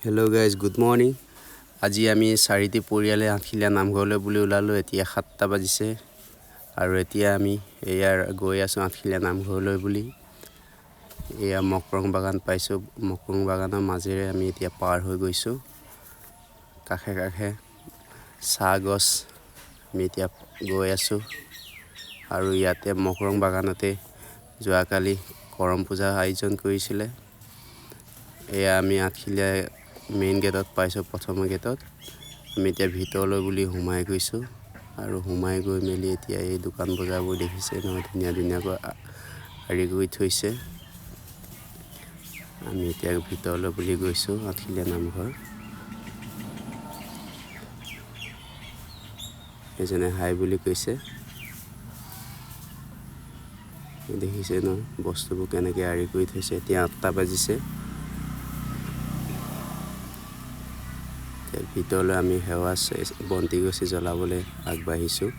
Hello guys, good morning. আজি আমি চাৰিটি পৰিয়ালে আঠখেলীয়া নামঘৰলৈ বুলি ওলালোঁ। এতিয়া 7টা বাজিছে আৰু এতিয়া আমি এয়া গৈ আছোঁ আঠখেলীয়া নামঘৰলৈ বুলি। এয়া মকৰং বাগান পাইছোঁ। মকৰং বাগানৰ মাজেৰে আমি এতিয়া পাৰ হৈ গৈছোঁ। কাষে কাষে চাহ গছ। আমি এতিয়া গৈ আছোঁ আৰু ইয়াতে মকৰং বাগানতে যোৱাকালি কৰম পূজা আয়োজন কৰিছিলে। এয়া আমি আঠখেলীয়া মেইন গেটত পাইছোঁ, প্ৰথম গেটত। আমি এতিয়া ভিতৰলৈ বুলি সোমাই গৈছোঁ আৰু সোমাই গৈ মেলি এতিয়া এই দোকান বজাৰবোৰ দেখিছে নহয়, ধুনীয়া ধুনীয়াকৈ আঁৰি কৰি থৈছে। আমি এতিয়া ভিতৰলৈ বুলি গৈছোঁ আঠখেলীয়া নামঘৰ। এজনে হাই বুলি কৈছে। দেখিছে ন বস্তুবোৰ কেনেকৈ আঁৰি কৰি থৈছে। এতিয়া 8টা বাজিছে। ভিতৰলৈ আমি সেৱা বন্তি গছি জ্বলাবলৈ আগবাঢ়িছোঁ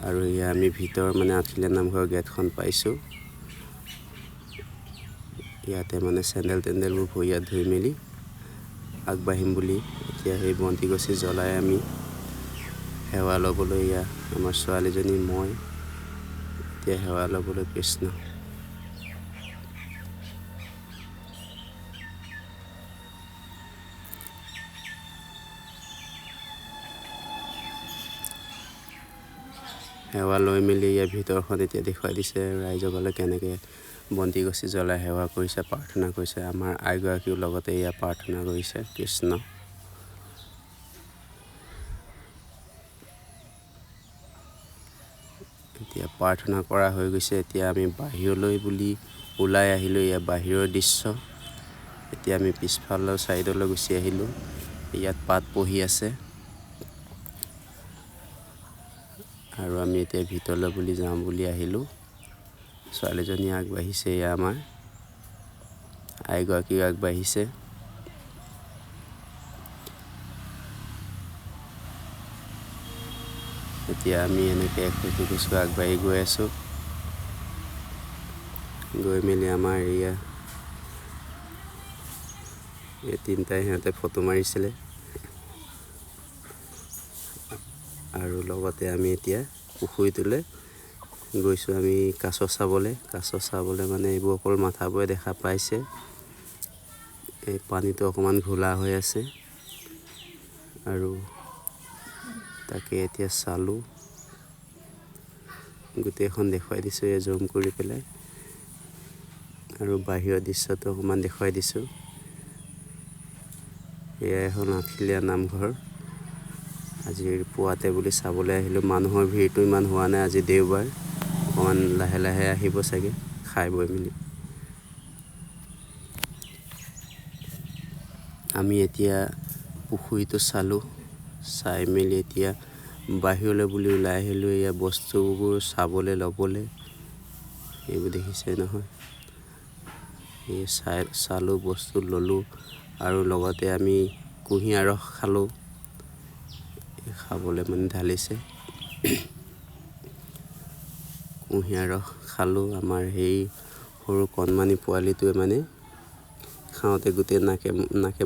আৰু এয়া আমি ভিতৰ মানে আঠখেলীয়া নামঘৰৰ গেটখন পাইছোঁ। ইয়াতে মানে চেণ্ডেল তেণ্ডেলবোৰ ভৰি হাত ধুই মেলি আগবাঢ়িম বুলি এতিয়া সেই বন্তি গছি জ্বলাই আমি সেৱা ল'বলৈ এয়া আমাৰ ছোৱালীজনী মই এতিয়া সেৱা ল'বলৈ কৃষ্ণ। সেৱা লৈ মেলি ইয়াৰ ভিতৰখন এতিয়া দেখুৱাই দিছে ৰাইজসকলে কেনেকৈ বন্তি গছি জ্বলাই সেৱা কৰিছে, প্ৰাৰ্থনা কৰিছে। আমাৰ আইগৰাকীও লগতে এয়া প্ৰাৰ্থনা কৰিছে। কৃষ্ণ। এতিয়া প্ৰাৰ্থনা কৰা হৈ গৈছে। এতিয়া আমি বাহিৰলৈ বুলি ওলাই আহিলোঁ। ইয়াৰ বাহিৰৰ দৃশ্য। এতিয়া আমি পিছফালৰ ছাইডলৈ গুচি আহিলোঁ। ইয়াত পাত পহি আছে আৰু আমি এতিয়া ভিতৰলৈ বুলি যাওঁ বুলি আহিলোঁ। ছোৱালীজনী আগবাঢ়িছে, এয়া আমাৰ আইগৰাকীও আগবাঢ়িছে। এতিয়া আমি এনেকৈ এখোজ দুখোজকৈ আগবাঢ়ি গৈ আছোঁ। গৈ মেলি আমাৰ এয়া এই তিনিটাই সিহঁতে ফটো মাৰিছিলে আৰু লগতে আমি এতিয়া পুখুৰীটোলৈ গৈছোঁ। আমি কাছ চাবলৈ, কাছ চাবলৈ মানে এইবোৰ অকল মাথাবোৰে দেখা পাইছে। এই পানীটো অকণমান ঘোলা হৈ আছে আৰু তাকে এতিয়া চালোঁ। গোটেইখন দেখুৱাই দিছোঁ এই জুম কৰি পেলাই আৰু বাহিৰৰ দৃশ্যটো অকণমান দেখুৱাই দিছোঁ। এয়া এখন আঠখেলীয়া নামঘৰ। আজিৰ পুৱাতে বুলি চাবলৈ আহিলোঁ। মানুহৰ ভিৰটো ইমান হোৱা নাই, আজি দেওবাৰ, অকণমান লাহে লাহে আহিব চাগে খাই বৈ মেলি। আমি এতিয়া পুখুৰীটো চালোঁ, চাই মেলি এতিয়া বাহিৰলৈ বুলি ওলাই আহিলোঁ। এয়া বস্তুবোৰ চাবলৈ ল'বলৈ, এইবোৰ দেখিছে নহয়। এই চাই চালোঁ, বস্তু ল'লোঁ আৰু লগতে আমি কুঁহিয়াৰ ৰস খালোঁ। খাবলৈ মানে ঢালিছে, কুঁহিয়াৰ ৰস খালোঁ। আমাৰ সেই সৰু কণমানি পোৱালিটোৱে মানে খাওঁতে গোটেই নাকে নাকে